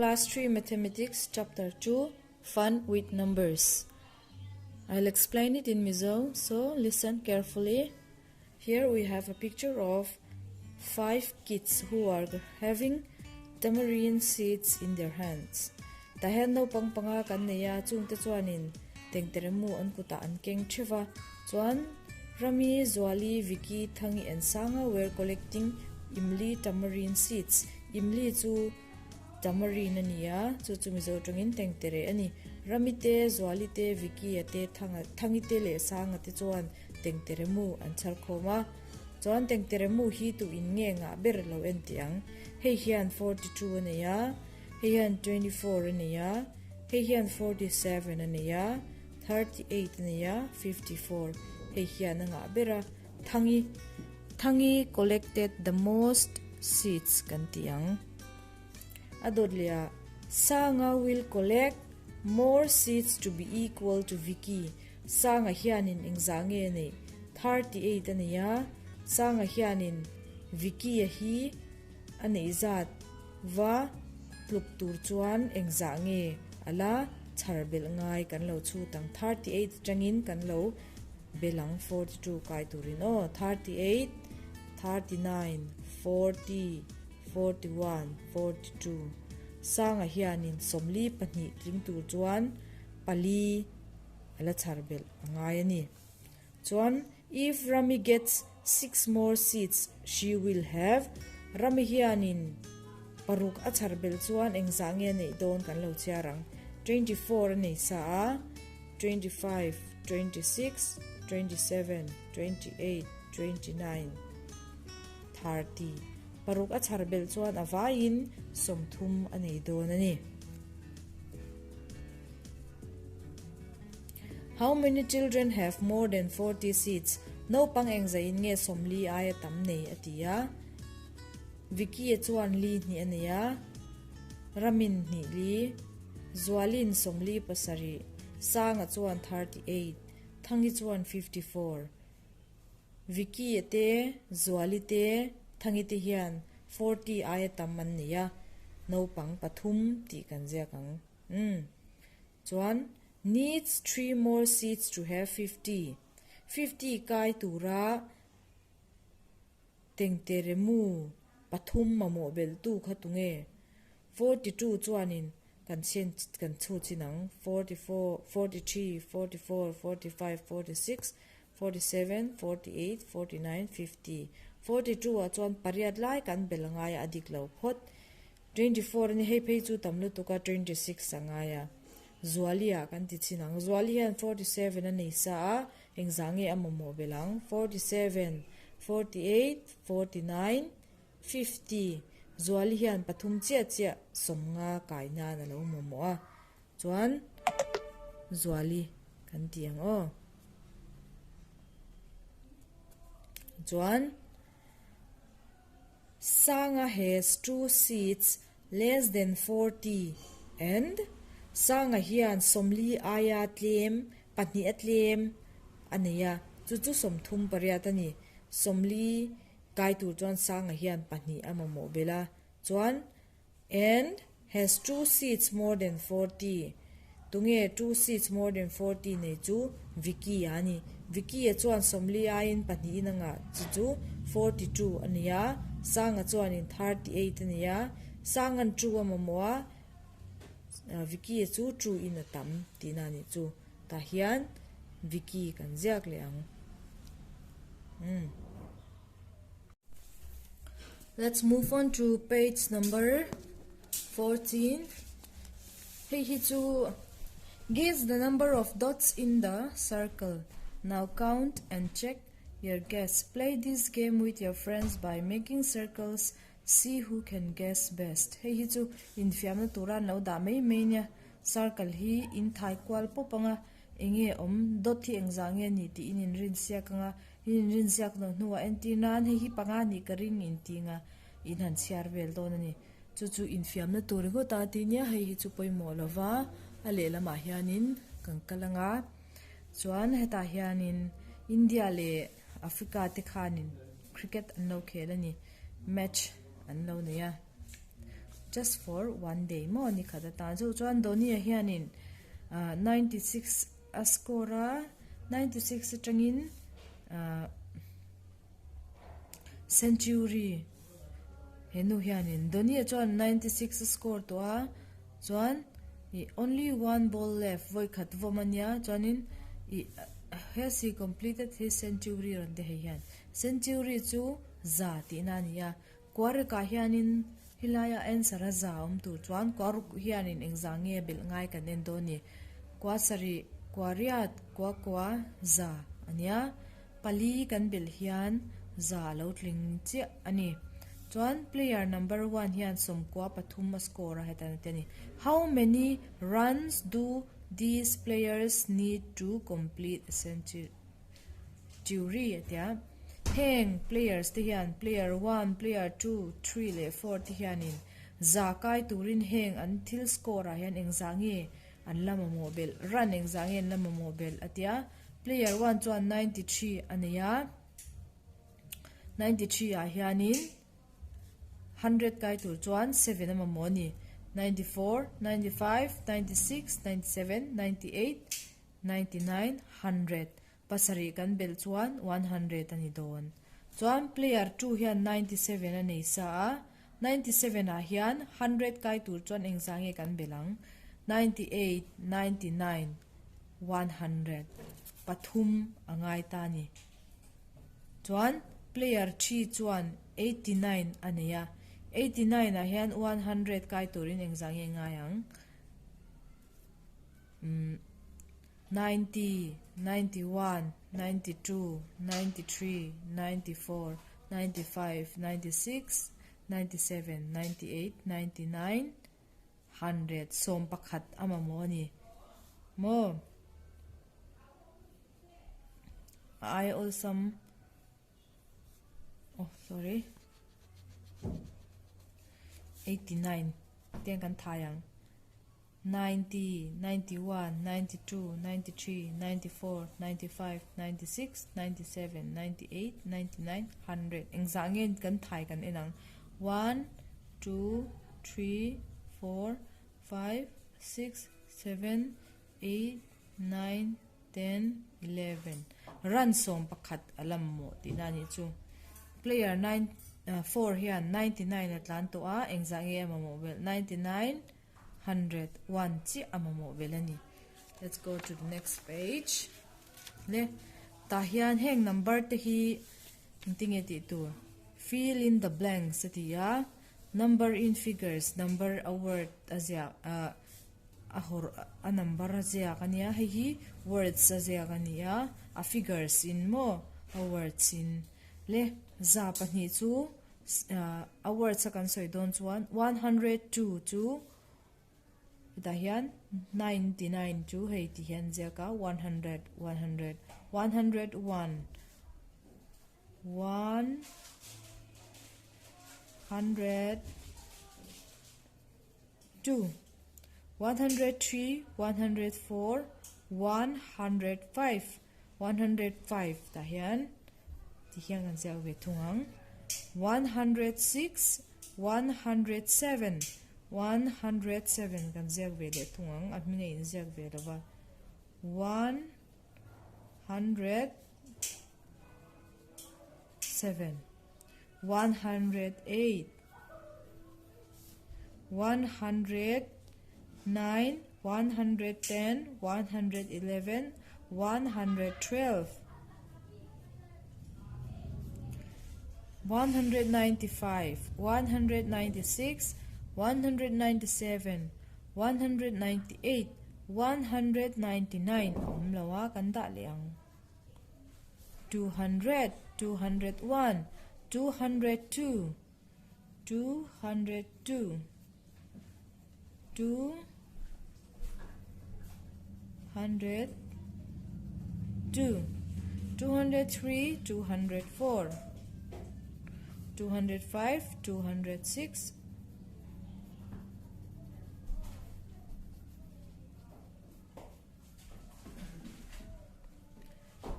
Class 3 Mathematics Chapter 2 Fun with Numbers. I'll explain it in Mizo, so listen carefully. Here we have a picture of five kids who are having tamarind seeds in their hands. Tah hian naupang panga kan nei a, chungte chuanin tengteremu an kutah an keng theuh a. Chuan Rami, Zuali, Vicky, Thangi and Sanga were collecting imli tamarind seeds. Imli chu tamarind a ni a, chu chu Mizo tawngin tengtere a ni. Rami te, Zuali te, Vicky a te, Thanga, Thangi te leh Sanga te chuan tengteremu an chhar khawm a. Chuan tengteremu hi tu in nge ngah ber lo en tih ang. Hei hian 42 a nei a, hei hian 24 a nei a, hei hian 47 a nei a, 38 a nei a, 54 hei hian a ngah ber a, Thangi Thangi collected the most seeds kan ti ang. A dawt leh ah Sanga will collect more seeds to be equal to Vicky Sanga hianin engzah nge a neih? 38 a nei a, Sanga hianin Vicky-a hi a neih zat va tluk tur chuan engzah nge a la chhar belh ngai kan lo chhut ang. 38 atangin kan lo bel ang 42 kai turin aw. 38, 39, 40, 41, 42 Sanga hianin 42 tling tur chuan pali a la chhar belh a ngai a ni. Chuan if Rami gets six more seats she will have Rami hianin paruk a chhar belh chuan engzah nge a neih dawn kan lo chhiar ang. 24 a nei sa a, 25, 26, 27, 28, 29, 30 Paruk a chhar belh chuan a vaiin 30 a nei dawn a ni. How many children have more than 40 seats? Naupang engzaiin nge 40 aia tam nei a ti a. Vicky-a chuan li hnih a nei a, Ramin hnih li, Zualin 47, Sanga chuan 38, Thangi chuan 54. Vicky-a te, Zuali te, Thangi te hian 40 aia tam an nei a, naupang pathum tih kan ziak ang. Umm. Chuan, needs three more seats to have 50. 50 kai tura tengteremu pathum mamawh belhtu kha tunge? 42 chuanin kan chhen kan chhu chin ang, 44, 43, 44, 45, 46, 47, 48, 49, 50. 42 ah chuan pariat lai kan bel angai a, a dik lo phawt. 24 a ni, hei phei chu tam lutuk a, 26 a ngai a. Zuali ah kan ti chin ang. Zuali hian 47 a nei sa a, engzah nge a mamawh belh ang? 47, 48, 49, 50. Zuali hian pathum chiah chiah 50 kai nan a lo mamawh a. Chuan Zuali kan ti ang aw. Chuan. Sanga has two seats less than 40 and Sanga hian 40 aia tlem pahnih a tlem a nei a, chu chu 38 a ni. 40 kai tur chuan Sanga hian pahnih a mamawh belh a, chuan and has two seats more than 40 Tunge two seats more than 40 nei chu Vicky a ni. Vicky a chuan 40 aiin pahnihin a ngah chi chu 42 a ni a, Sanga chuanin 38 a ni a, Sanga'n two a mamawh a, Vicky a chu two in a tam tihna a nih chu. Tah hian Vicky kan ziak leh ang. Umm. Let's move on to page number 14. Hei hi chu guess the number of dots in the circle. Now count and check your guess. Play this game with your friends by making circles. See who can guess best. Hei hi chu infiamna tura an lo dah mai mai nia. Circle hi in thai kual pawp anga enge awm dot hi engzah nge ni tiin in rinsiak anga I inrinsiak nawh hnuah entir nan hei hi panga nih ka ring inti nga in han chhiar vel dawn a ni. Chu chu infiamna tur ringawt a tih nia hei hi chu pawimawh lova a lehlamah hianin kan kal anga chuan hetah hianin India leh Africa te khanin cricket an lo khel a ni match an lo nei a. Just for one day maw ni khat atan chu chuan Dhoni-a hianin 96 a score a, 96 atangin century he nu hianin Dhoni-a chuan 96 a score tawh a chuan ih only one ball left vawi khat vawm a nia chuanin ih has he completed his century rawn ti hei hian century chu za tihna a ni a Kuarikah hianin helaiah answer a za awm tur chuan kuaruk hianin engzah nge belh ngai kan en dawn ni. Kua sarih, kua riat, kua kua, za a nia. Pali kan belh hian za a lo tling chiah a ni. Chuan player number one hian sawmkua pathum a score a heta na te a ni. How many runs do these players need to complete a century? Jury a tia. Heng players te hian player one, player two, three leh four te hianin za kai turin heng an thil score ah hian engzah nge an la mamawh belh, run engzah nge an la mamawh belh a tia. Player one chuan 93 a nei a, 93 ah hianin 100 kai tur chuan seven a mamawh a ni, 94, 95, 96, 97, 98, 99, 100, pasarih kan belh chuan 100 a ni dawn. Chuan player two hian 97 a nei sa a, 97 ah hian 100 kai tur chuan engzah nge kan belh ang? 98, 99, 100, pathum a ngai ta a ni. Chuan player three chuan 89 a nei a, 89 ah hian 100 kai turin engzah nge ngai ang? 90, 91, 92, 93, 94, 95, 96, 97, 98, 99, 100, 11 a mamawh a ni maw? A ai awlsam oh sorry 89 tiang kan thai ang. 90, 91, 92, 93, 94, 95, 96, 97, 98, 99, 100 Engzah nge kan thai kan en ang? 1, 2, 3, 4, 5, 6, 7, 8, 9, 10, 11 Run 11 a lam mawh tihna a nih chu. Player 9, 4 hian 99 a tlan tawh a, engzah nge a mamawh belh? 99, 101 chiah a mamawh belh a ni. Let's go to the next page. Le tah hian heng number te hi engtinge tih tur fill in the blanks a ti a number in figures number a word a ziak ah a hawr a number a ziak a nia hei hi words a ziak a ni a a figures in maw a words in le za pahnih chu A words a kan sawi dawn chuan 102 chu hetah hian 99 chu hei ti hian ziak a 100 100 101 102 103 104 105 105 tah hian ti hian kan ziak ve thung ang 106 107 107 kan ziak ve leh thung ang a hming a inziak ve lo va 107 108 109 110 111 112 195 196 197 198 199 a awm lo a kan dah leh ang. 200 201 202 202 202 203 204 205 206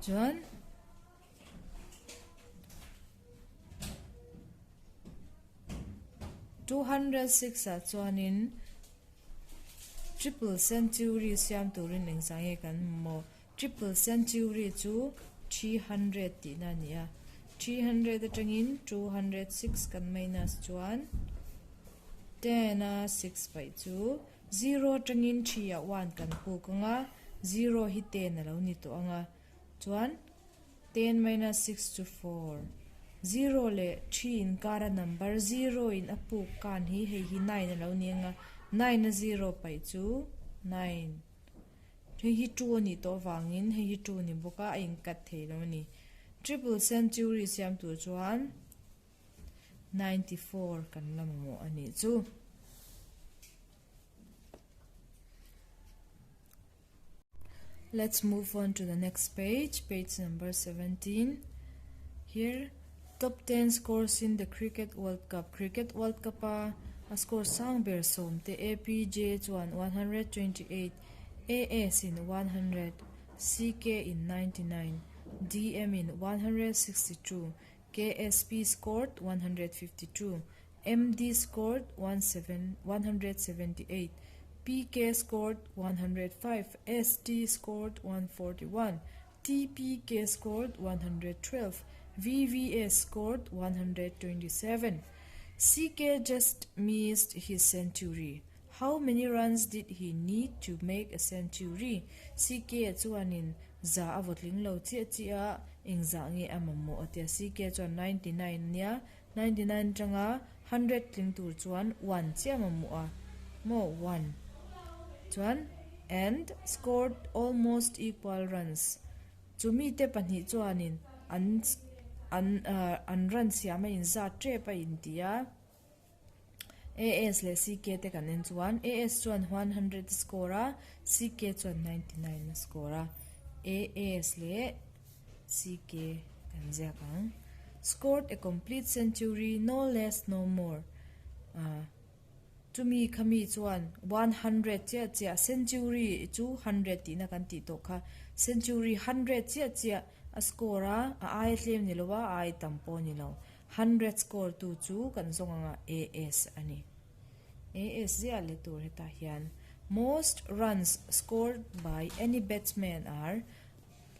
Chuan 206 ah chuanin triple century siam turin engzah nge kan mamawh? Triple century chu 300 tihna a ni a, 300 atangin 206 kan minus chuan ten a six paih chu zero atangin three ah one kan puk ang a, zero hi ten a lo ni tawh ang a, chuan Ten minus six chu four. Zero leh three inkara number zero in a puk kan hi hei hi nine a lo ni ang a, nine a zero paih chu nine. Hei hi two a nih tawh avangin hei hi two ni bawk a, a inkat thei lo a ni. Triple century siam tur chuan 94 kan la mamawh a nih chu. Let's move on to the next page, page number 17. Here, top 10 scores in the Cricket World Cup. Cricket World Cup a a score sang ber sawm te APJ chuan 128, AS in 100, CK in 99, DM in 162, KSP scored 152, MD scored 178, PK scored 105, ST scored 141, TPK scored 112, VVS scored 127. CK just missed his century. How many runs did he need to make a century? CK chuanin za a vawtling lo chiah chiah a, engzah nge a mamawh a tia. CK chuan 99 a nia, 99 atanga hundred tling tur chuan one chiah mamawh a maw one chuan and scored almost equal runs chu mite pahnih chuanin an an an run siam a inzat tep a inti a AS leh CK te kan en chuan AS chuan 100 a score a CK chuan 99 a score a AS leh CK kan ziak ang. Scored a complete century, no less no more. Ah, chumi khami chuan 100 chiah chiah, century chu 100 tihna kan tih tawh kha, century 100 chiah chiah a score a, a aia tlem ni lo a, a aia tam pawh ni lo. 100 score tu chu kan zawng anga AS a ni. AS ziah leh tur hetah hian most runs scored by any batsman are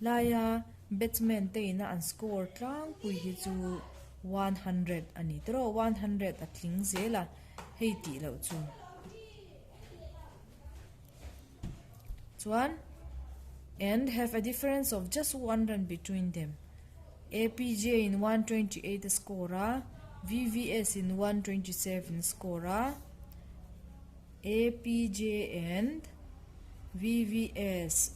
Laia batsman te ina an score tlangpui hi chu 100 a ni tawh 100 a tling zel a, hei tih loh chu. Chuan and have a difference of just one run between them. APJ in 128 a score a, VVS in 127 score a, APJ and VVS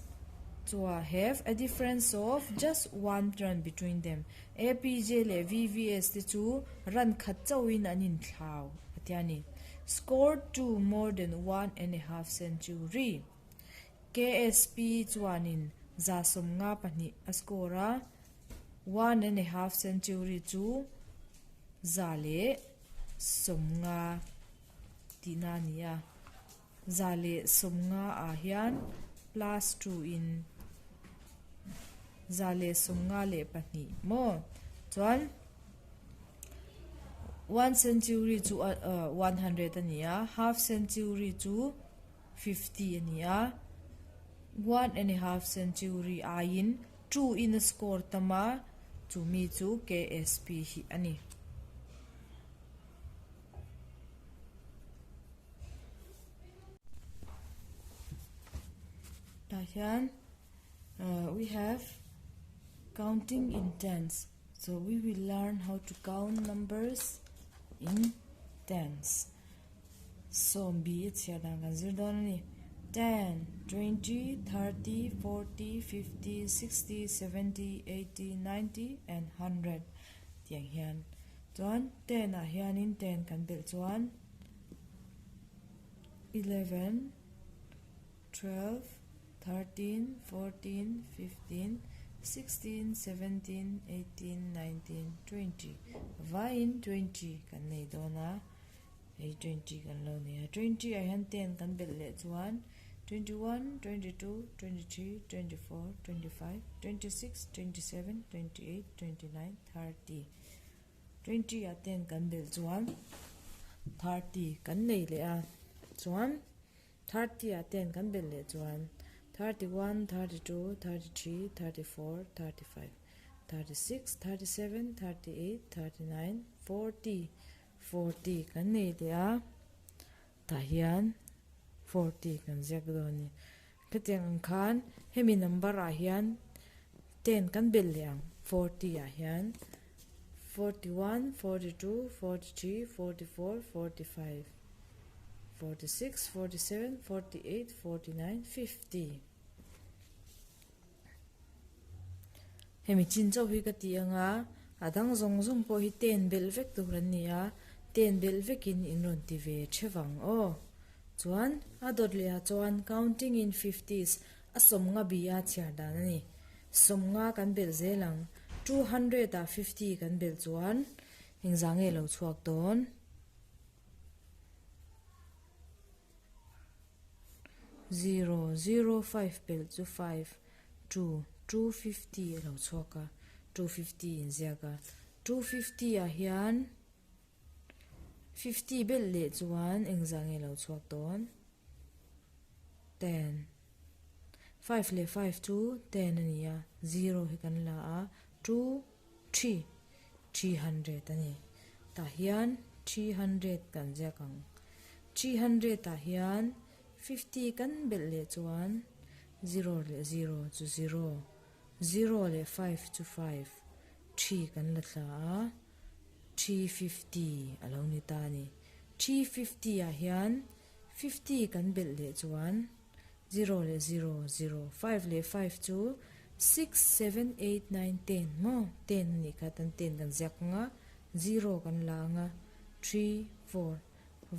chua have a difference of just one run between them. APJ leh VVS te chu run khat chauhin an inthlau a tia ni. Scored two more than one and a half century. KSP chuanin 152 a score a, one and a half century chu 150 tihna a ni a, 150 ah hian plus two in 152 maw chuan one century chu 100 a ni a, half century chu 50 a ni a, one and a half century aiin two in a score tam a, chumi chu KSP hi a ni. Tah hian we have counting in tens so we will learn how to count numbers in tens sawm bi a chhiar dan kan zir dawn a ni ten 20 30 40 50 60 70 80 90 and 100 tiang hian. Chuan ten ah hianin ten kan belh chuan 11, 12, 13, 14, 15, 16, 17, 18, 19, 20 vaiin 20 kan nei dawn a, hei 20 kan lo nei a, 20 ah hian ten kan belh leh chuan 21, 22, 23, 24, 25, 26, 27, 28, 29, 30. 20 ah ten kan belh chuan. 30 kan nei leh a, chuan 30 ah ten kan belh leh chuan 31, 32, 33, 34, 35, 36, 37, 38, 39, 40, 40 kan nei leh a, tah hian 40 kan ziak dawn a ni. Khatiang ang khan hemi number ah hian ten kan belh leh ang 40 ah hian 41, 42, 43, 44, 45, 46, 47, 48, 49, 50. Hemi chin chauh hi ka ti anga a dang zawng zawng pawh hi ten belh vek tur an ni a, ten belh vekin in rawn ti ve thevang aw. Chuan a dawt leh ah chuan counting in fifties a sawmnga bi a chhiar dan a ni. Sawmnga kan belh zel ang, 200 ah 50 kan belh chuan engzah nge lo chhuak dawn? Zero, zero, five belh chu five, two, 250 a lo chhuak a, 250 inziak a, 250 ah hian. 50 belh leh chuan engzah nge lo chhuak dawn? Ten. Five leh five chu ten a ni a, zero hi kan la a, two, three, 300 a ni. Tah hian 300 kan ziak ang. 300 ah hian 50 kan belh leh chuan zero leh zero chu zero, zero leh five chu five, three kan la thla a. 350 a lo ni ta a ni. 350 ah hian 50 kan belh leh chuan zero leh zero, zero, five leh five chu six, seven, eight, nine, ten maw? Ten a nih kha tan ten kan ziak ang a, zero kan la ang a, three, four,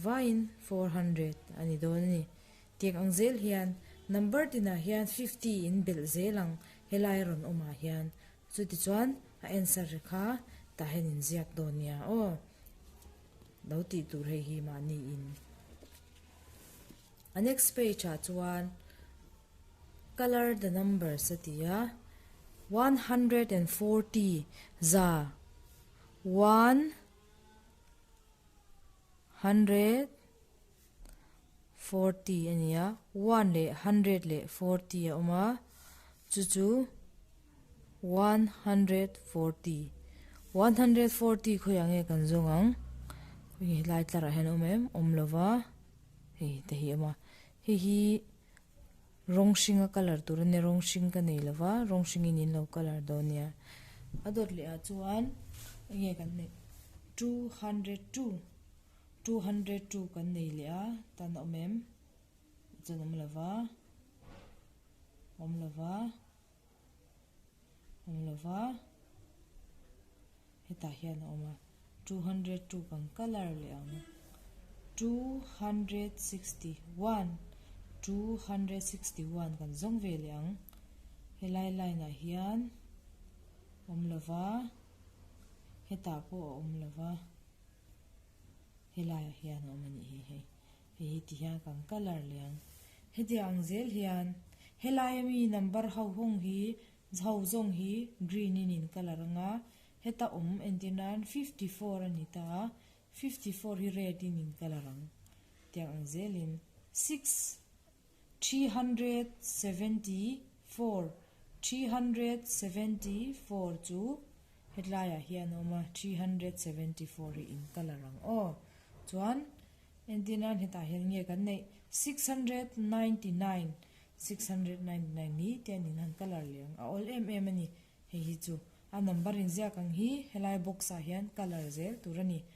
vaiin 400 a ni dawn a ni. Tiang ang zel hian number tinah hian 50 in belh zel ang helai rawn awmah hian. Chutichuan a answer ri kha tah hian in ziak dawn nia aw. Lo tih tur hei hi mahni in. A next page ah chuan colour the numbers a ti a, 140 za 140 a ni a, one leh hundred leh 40 a awm a, chu chu 140. 140 khawiah nge kan zawng ang? Khawi helai tlarah hian a awm em? Awm lo va, hei te hi a awm a, hei hi rawng hringa colour tur a nia, rawng hring ka nei lo va, rawng hringin in lo colour dawn nia. A dawt leh ah chuan enge kan neih? 202. 202 kan nei leh a, tan a awm em? Chuan awm lo va, awm lo va, awm lo va, hetah hian a awm a, 202 kan colour leh ang, 261, 261 kan zawng ve leh ang, helai line ah hian awm lo va, hetah pawh a awm lo va. Helaiah hian a awm a nih hi hei. Hei hi ti hian kan colour leh ang. Hetiang ang zel hian helaia mi number ho hawng hi ho zawng hi green in in colour ang a, heta awm entir nan 54 a ni ta a, 54 hi red in in colour ang. Tiang ang zelin six 374, 374 chu hetlaiah hian a awm a, 374 hi in colour ang aw. Chuan entir nan hetah hian nge kan neih 699, 699 ni te an in han colour leh ang, a awl em em a ni. Hei hi chu a number inziak ang hi helai box ah hian colour zel tur a ni.